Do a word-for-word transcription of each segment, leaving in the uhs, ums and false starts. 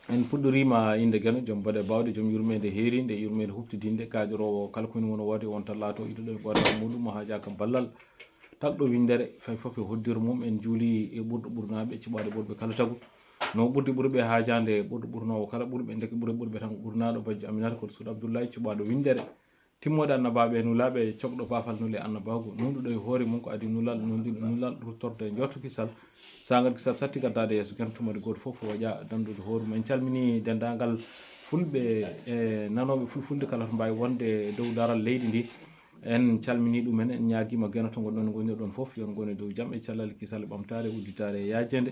En puɗɗoriima innde Geno, joom baɗe baawɗe, joom yurmeende heeriinde, yurmeende huɓtidinde, kaaƴoroowo kala ko heen woni woode, on tan laato ittuɗo e goodal muɗum, mo haajaaka ballal. Tagɗo winndere, fay fof e hoddiiru mum, en njuuli e ɓurɗo ɓurnaaɓe, cuɓaaɗo ɓurɓe kala tagu. No ɓurdi ɓurɓe haajaande ɓurɗo ɓurnoowo kala ɓurɓe, ndeke ɓure ɓurɓe tan ɓurnaaɗo, bajjo Aminata Koɗo Suudu Abdullahi, cuɓaaɗo winndere. Timmooɗe annabaaɓe e nulaaɓe, cokɗo baafal nule annabaagu, nuunɗuɗo e hoore mum ko adii nulal, nuunɗinɗo nulal, ruttorde e njorto kisal, saangal kisal satti gaddaade yeeso, Geno tummbadi gooto fof waƴa danndude hoore mum. En calminii denndaangal fulɓe e nanooɓe fulfulde kala to mbaawi wonde e dow daral leydi ndi. En calminii ɗumen, en ñaagiima Geno to ngonɗon, ngonirɗon fof, yo on ngone dow jam e cellal, kisal, ɓamtaare, udditaare e yaajeende.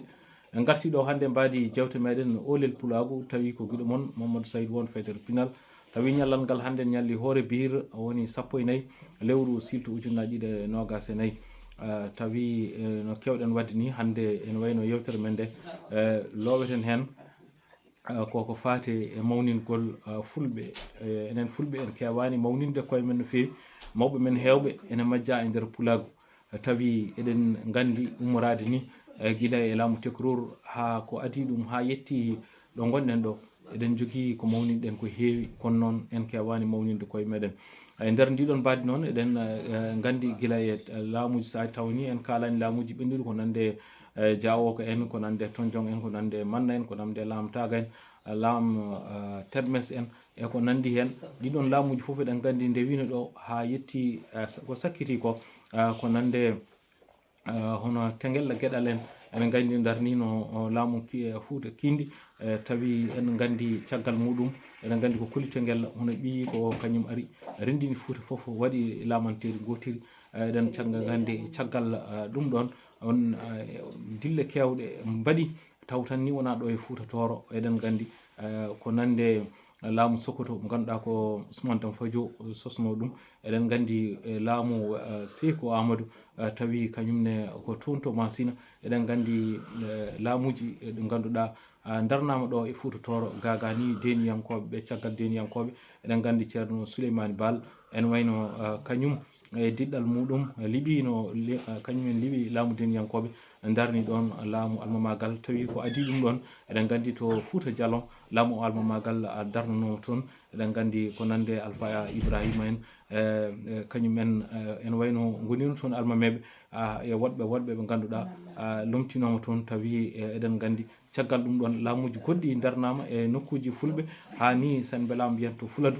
En ngartii ɗo hannde mbaadi jeewte meɗen Oolel Pulaagu, tawi ko giɗo mon Mamadou Saydou won feetere pinal. Tawi ñallal ngal hannde ñalli hoore biir, woni sappo e nayi lewru silto ujunnaaji ɗiɗi e noogaas e nayi. Eh, tawi, eh, no keewɗen waɗde ni hannde ene wayno yeewtere men nde, eh, looweten heen, eh, koko faati e mawningol, eh, fulɓe. Eh, enen fulɓe en keewaani mawninde koye men no feewi. Mawɓe men heewɓe ene majja e nder pulaagu. Tawi eɗen nganndi ummoraade ni, eh, gila e laamu Tekroor haa ko adii ɗum haa yetti ɗo ngonɗen ɗo. Eɗen njogii ko mawninɗen ko heewi, kono noon en keewaani mawninde koye meɗen. E nder ndiɗon mbaadi noon, eɗen, eh, nganndi gila e, eh, laamuuji, so a tawni en kaalani laamuuji ɓennuɗi ko nande, eh, Jaawooko en, ko nande Tonjong en, ko nande Manna en, ko nande Laamtaaga en, eh, Laam, eh, Termes en, e ko nandi heen. Ɗiɗon laamuuji fof eɗen nganndi nde wino ɗo haa yetti, eh, sa-, ko sakkiti ko, eh, ko nande, eh, hono Tengel Geɗal en, eɗen nganndi darnino, o, laamu ki-, eh, Fuuta Kindi, eh, tawi eɗen nganndi caggal muɗum, eɗen nganndi ko Koli Tengel, hono ɓiyi ko kañum ari, renndini Fuuta fof, waɗi laamanteeri ngootiri. Eh, eɗen cagga nganndi caggal, eh, ɗum ɗoon, on, eh, dille keewɗe mbaɗi, taw tan ni wonaa ɗo e Fuuta Tooro, eɗen nganndi, eh, ko nande laamu Sokoto, mo ngannduɗaa ko Ousmane Tanfadjo sosno ɗum. Eɗen nganndi, eh, laamu, eh, Seyku Amadou, eh, tawi kañum ne ko toon to Masina. Eɗen nganndi, eh, laamuuji, eh, ɗi ngannduɗaa, ah, darnaama ɗo e Fuuta Tooro, gaagaa ni deeniyankooɓe ɓe, caggal deeniyankooɓe. Eɗen nganndi Ceerno Souleymane Baal, en wayno, ah, kañum e diɗɗal muɗum, eh, liɓiino, li-, ah, kañum en liɓi laamu deeniyankooɓe, darni ɗoon laamu almamaagal. Tawi ko adii ɗum ɗoon, eɗen nganndi to Fuuta Jalon, laamu almamaagal, ah, darnanoo toon. Eɗen nganndi ko nande Alfa Ibrahima en, eh, eh, kañum en, eh, en wayno ngonino toon almameeɓe, ah, e woɗɓe, woɗɓe ɓe ngannduɗaa, ah, lomtinooma toon. Tawi, eh, eɗen nganndi caggal ɗum ɗoon laamuuji goɗɗi darnaama e nokkuuji fulɓe, haa ni sen mbelaama mbiyen to Fuladu.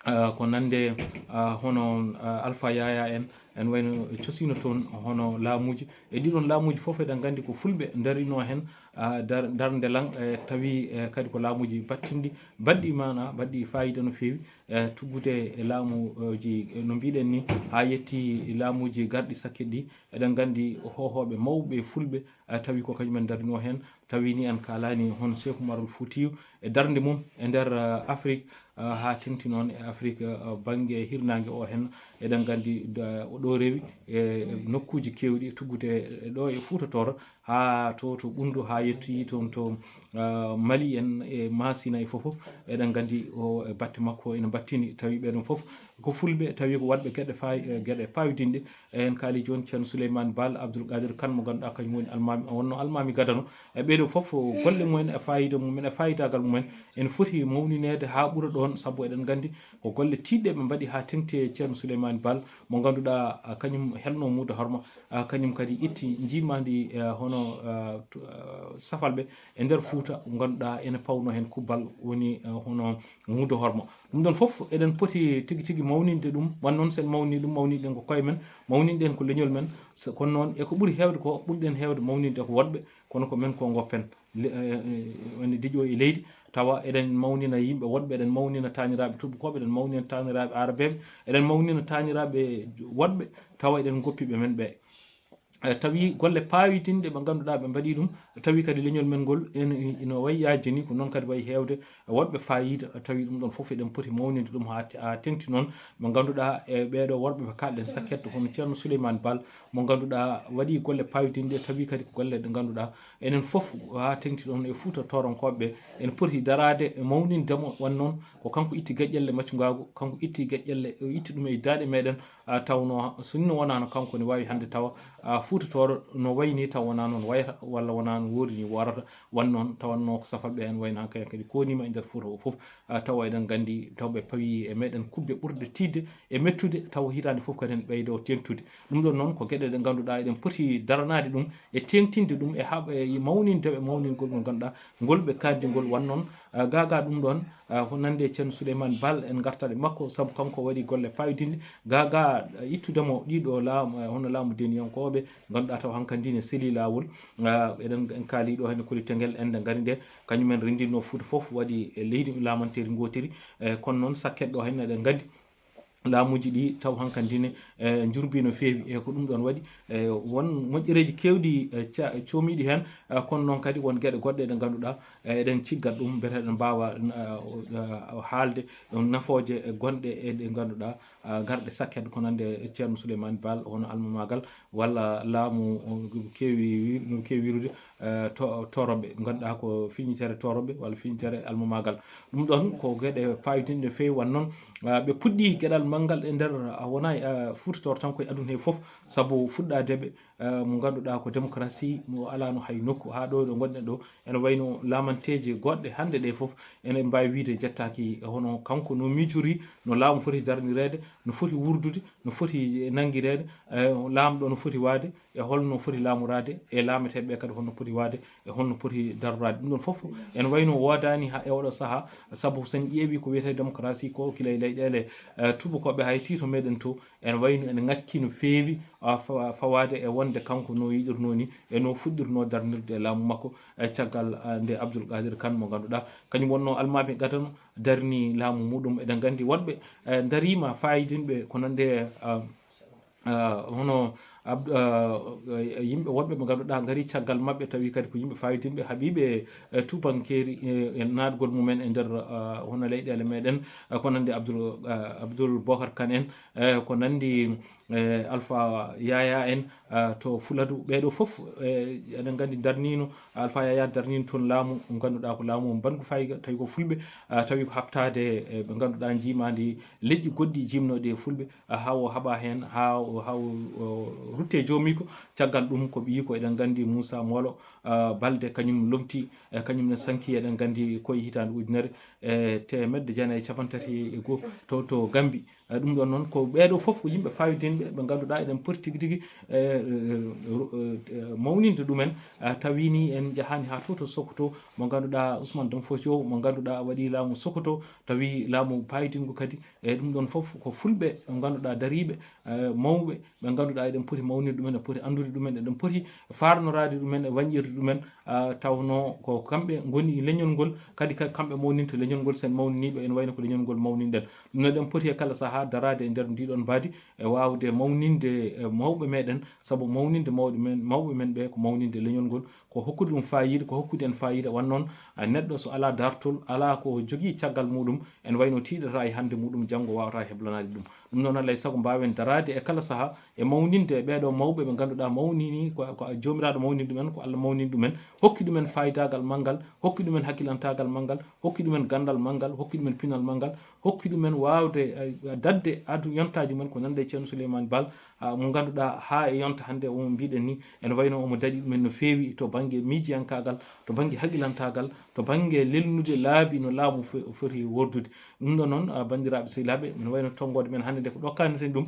Ah, ko nande, ah, hono, ah, Alfa Yaya en, en wayno cosino toon hono laamuuji. E ɗiɗon laamuuji fof eɗen nganndi ko fulɓe darinoo heen, ah, dar-, darnde lan, eh, tawi, eh, kadi ko laamuuji battinɗi, baɗɗi maana, baɗɗi faayiida no feewi, eh, tuggude e laamuuji, eh, no mbiɗen ni, haa yetti laamuuji garɗi sakket ɗi. Eɗen nganndi hoohooɓe mawɓe fulɓe, eh, tawi ko kañum en darinoo heen. Tawi ni en kaalani hono Seeku Umarul Fuutiyu e darnde mum e nder, eh, Afrik, eh, haa teŋti noon e Afrik, eh, bannge hirnaange o heen. Eɗen nganndi da-, o ɗo rewi e nokkuuji keewɗi, tuggude e ɗo e Fuuta Tooro, haa to, to Ɓunndu, haa yettoyi toon to, eh, Mali en e Masina e fof. Eɗen nganndi o e batte makko ene mbattini, tawi ɓeɗon fof ko fulɓe, tawi ko waɗɓe geɗe fay-, eh, geɗe pawidinɗe. En kaali jooni Ceerno Souleymane Baal, Abdoul Qadir Kane, mo ngannduɗaa kañum woni almaami, wonno almaami gadano. E ɓeeɗo fof, golle mumen e faayiida mumen e faayidaagal mumen ene foti mawnineede haa ɓura ɗoon, sabu eɗen nganndi ko golle tiiɗɗe ɓe mbaɗi haa teŋti e Ceerno Souleymane Baal, mo ngannduɗaa, ah, kañum helno Muudo Horma, ah, kañum kadi itti njiimaandi, eh, hono, ah, tu-, ah, safalɓe e nder Fuuta, ngannduɗaa ene pawno heen kubbal woni, eh, hono Muudo Horma. Ɗum ɗoon fof eɗen poti tigi tigi mawninde ɗum, wan noon sen mawni ɗum, mawniɗen ko koye men, mawniɗen ko leñol men. So, kono noon e ko ɓuri heewde ko, ɓurɗen heewde mawninde ko woɗɓe, kono ko men ko ngoppen. Le-, eh, eh, woni diƴo e leydi, tawa eɗen mawnina yimɓe woɗɓe, eɗen mawnina taaniraaɓe tuubakooɓe, eɗen mawnina taaniraaɓe aarabeeɓe, eɗen mawnina taaniraaɓe woɗɓe, tawa eɗen ngoppi ɓe men ɓe. Eh, tawi golle paawidinɗe ɓe ngannduɗaa ɓe mbaɗi ɗum, tawi kadi leñol men ngol en, ino wayi yaajde ni, ko noon kadi wayi heewde e woɗɓe faayiida, tawi ɗum ɗoon fof eɗen poti mawninde ɗum haa te-, haa teŋti noon. Mo ngannduɗaa e ɓeeɗo worɓe ɓe kaalɗen sakket, hono Ceerno Souleymane Baal, mo ngannduɗaa waɗi golle paawidinɗe, tawi kadi ko golle ɗe ngannduɗaa enen fof haa teŋti ɗoon e Fuuta Tooronkooɓe ɓe, en poti daraade e mawninde mo. Wan noon ko kanko itti geƴƴelle maccungaagu, kanko itti geƴƴelle, o itti ɗum e daaɗe meɗen, a tawno sinno wonano kanko ne wawi hande tawa a fuuta tooro no wayni taw wona noon wayata walla wona no woori ni worata wan noon tawanno ko safalɓe en wayno hankkadi kadi konima e nder fuuta o foof a tawa eɗen gandi taw ɓe pawi e meɗen kubbe ɓurɗe tidde e mettude taw hitande foof kadi en ɓeydo tentude ɗum ɗon noon ko geɗe ɗe ganduɗa eɗen poti daranade ɗum e tengtinde ɗum e haɓ e mawninde ɓe mawningol mo ganduɗa ngol ɓe kaddi ngol wan noon gaga ɗum ɗon ko nande ceerno souleymane bal en gartat e makko saabu kanko waɗi golle pawidinɗe gaga ittudemo ɗiɗo laamu hono laamu deniyankoɓe ganduɗa taw hankadi ne seli lawol eɗen en kaali ɗo hande koli tengel ende gari nde kañumen rendinno fuuta foof waɗi e leydi lamanteri gotiri e kono noon sakket ɗo henne eɗen gandi laamuji ɗi taw hankadi ne e jurbi no feewi e ko ɗum ɗon waɗi e won moƴƴereji kewɗi e ca- comiɗi hen e kono noon kadi won gueɗe goɗɗe ɗe ganduɗa e eɗen ciggat ɗum mbete eɗen mbawa e, e, haalde ɗum nafooje e gonɗe e ɗe ganduɗa e garɗe sakket ko nande ceerno souleymane bal hono almamagal walla laamu o kewi wi- no kewi wirude e, to- toroɓe ganduɗa ko fiñitere toroɓe walla fiñitere almamagal ɗum ɗon ko gueɗe pawidinɗe feewi wan noon e, ɓe puɗɗi gueɗal maggal e nder a wona e, fuuta toro tan koye aduna he foof saabu fuɗɗadeɓe e, mo ganduɗa ko démocratie mo alano hay nokku ha ɗo ɗo gonɗen ɗo ene wayno lamanteje goɗɗe hande ɗe foof ene mbawi wiide jettaki hono kanko no miijori no laamu foti darnirede no foti wurdude no foti nanguirede e, laamɗo no foti waade e holno foti laamorade e laameteɓe kadi holno poti waade e holno poti darorade ɗum ɗon foof ene wayno wodani ha e oɗo saaha saabu sen ƴeewi ko wiyete démocratie ko kila e leyɗele e, tubakoɓe hay tiito meɗen to ene wayno ene ngakki no feewi a, fa- fawade e wonde kanko no yiɗirno ni e no fuɗɗirno darnirde e laamu makko e caggal a, nde abdoul qadir kane mo ganduɗa kañum wonno almaami gadano darni laamu muɗum eɗen gandi woɗɓe e, darima fayidinɓe ko nande a, a, hono abd- a, e, yimɓe woɗɓe ɓe ganduɗa gari caggal mabɓe tawi kadi ko yimɓe fayidinɓe haɓiɓe e, tubankeri e, e naatgol mumen e nder a, hono leyɗele meɗen e, ko nandi abdoul a, abdoul bocar kane en e, ko nandi e, alpha yaya en a, to fuladu ɓeɗo foof e, eɗen gandi darnino alpha yaya darnino toon laamu mo ganduɗa ko laamu mo bangu fayiga tawi ko fulɓe a, tawi ko habtade e, ɓe ganduɗa jimadi leƴƴi goɗɗi jimnoɗe e fulɓe a, hawo haɓa hen ha o- hawo o rutte jomiko caggal ɗum ko ɓiyi ko eɗen gandi moussa molo a, balde kañum lomti e, kañum ne sanki eɗen gandi koye hitande ujunere e temedde jeenayi e capantati e goho to to gambi e, ɗum ɗon noon ko ɓeɗo foof ko yimɓe fawidinɓe ɓe ganduɗa eɗen poti tigui tigui e, e, e, mawninde ɗumen a, tawini en jahani ha to to sokoto mo ganduɗa ousmane dom fodio mo ganduɗa waɗi laamu sokoto tawi laamu payidingu kadi e ɗum ɗon foof ko fulɓe ɓe ganduɗa dariɓe e, mawɓe ɓe ganduɗa eɗen poti mawnirde ɗumen e poti andude ɗumen eɗen poti farnorade ɗumen e wañƴirde ɗumen a, tawno ko kamɓe goni leñol ngol kadi ka- kamɓe mawninta leñol ngol sen mawniniɓe ene wayno ko leñol ngol mawninɗen ɗum no eɗen poti e kala saaha darade e nder ndiɗon mbaadi e wawde mawninde e mawɓe meɗen saabu mawninde mawɓe men mawɓe men ɓe ko mawninde leñol ngol ko hokkude ɗum fayida ko hokkude en fayida wan noon a, neɗɗo so ala dartol ala ko jogui caggal muɗum ene wayno tiiɗata e hande muɗum janggo wawata heblanade ɗum ɗum noon alay saago mbawen darade e kala saaha e mawninde ɓeɗo mawɓe ɓe ganduɗa mawnini ko ko jomiraɗo mawnini ɗumen ko allah mawnini ɗumen hokki ɗumen fayidagal manngal hokki ɗumen hakkilantagal manngal hokki ɗumen gandal manngal hokki ɗumen pinal manngal hokki ɗumen wawde eh, dadde adu yontaji mumen ko nande e ceerno souleymane bal ah, mo ganduɗa ha e yonta hande omo mbiɗen ni ene wayno omo daɗi ɗumen no fewi to banggue miijiyankagal to banggue haqilantagal to banggue lelnude laabi no laamu fo- foti wordude ɗum ɗo noon ah, bandiraɓe sehilaɓe min wayno tonggode men hande nde ko ɗo kalneten ɗum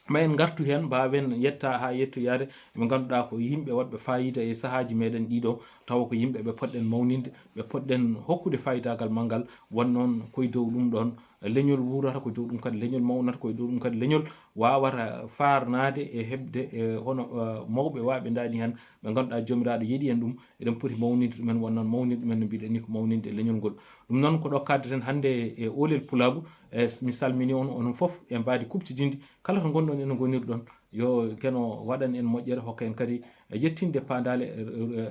ma en gartu heen mbaawen yetta haa yettoyaade ɓe ngannduɗaa ko yimɓe waɗɓe faayiida e sahaaji meeɗen ɗiɗo tawa ko yimɓe ɓe poɗɗen mawninde ɓe poɗɗen hokkude faayidagal manngal won noon koye dow ɗum ɗoon leñol wuurata ko dow ɗum kadi leñol mawnata koye dow ɗum kadi leñol waawata faarnaade e heɓde e hono mawɓe waaɓe ndaani heen ɓe ngannduɗaa joomiraaɗo yeɗi en ɗum eɗen poti mawninde ɗumen won noon mawninde ɗumen no mbiɗen ni ko mawninde leñol ngol ɗum noon ko ɗo kaddeten hannde e oolel pulaagu e mi salmini on onon fof e mbaadi kuɓtidindi kala to ngonɗon ene ngonirɗon yo geno waɗan en moƴƴere hokka en kadi yettinde paandaale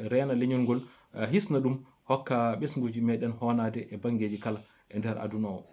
reena leñol ngol hisna ɗum hokka ɓesnguuji meɗen hoonaade e banngeeji kala e nder aduna o